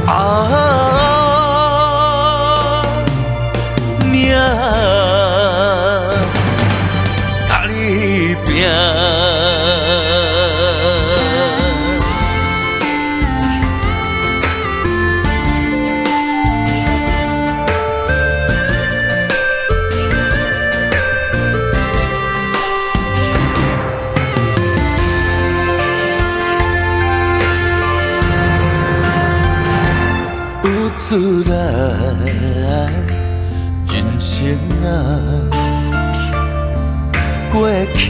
啊，命共你拼。有出来人生啊，過去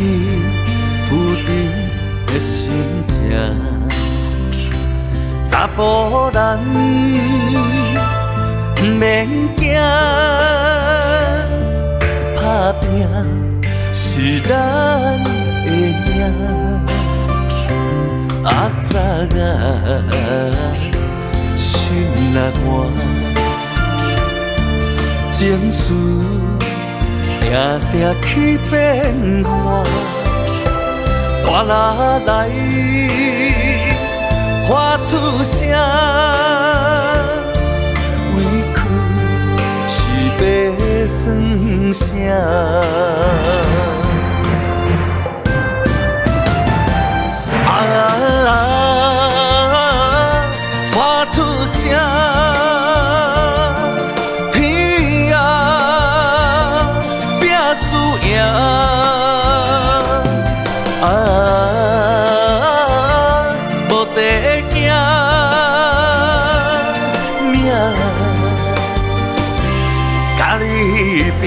浮沉的心情，查埔人毋免驚，打拼是咱的命，阿雜啊，心若寒，情緒定定去變化，大力來發出聲，委屈是欲算啥？啊，發出聲，天啊，拼輸贏，啊，無地驚，命共你拼。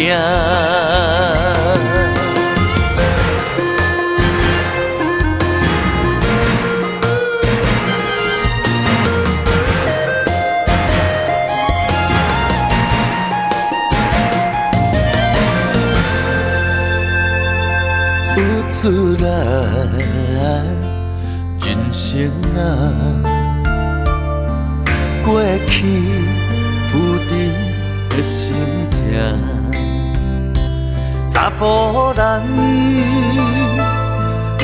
有出來人生啊，過去浮沉的心情，查埔人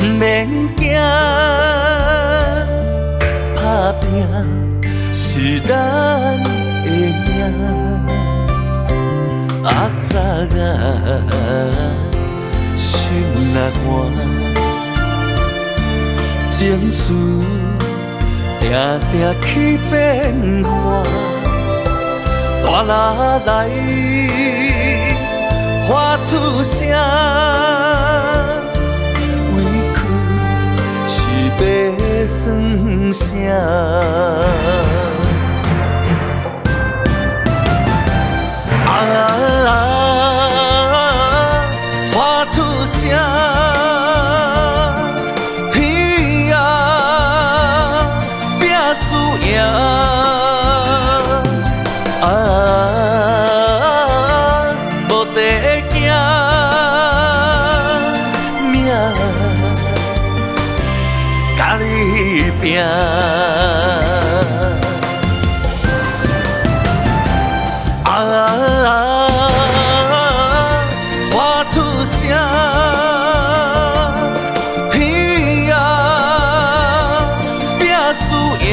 毋免驚，打拼是咱的命，阿雜啊，心若寒，情緒定定去變化，大力來發出聲，委屈是欲算啥？啊，發出聲，天啊，拼輸贏，啊，無地驚，命共你拼。啊，發出聲，天啊，拼輸贏，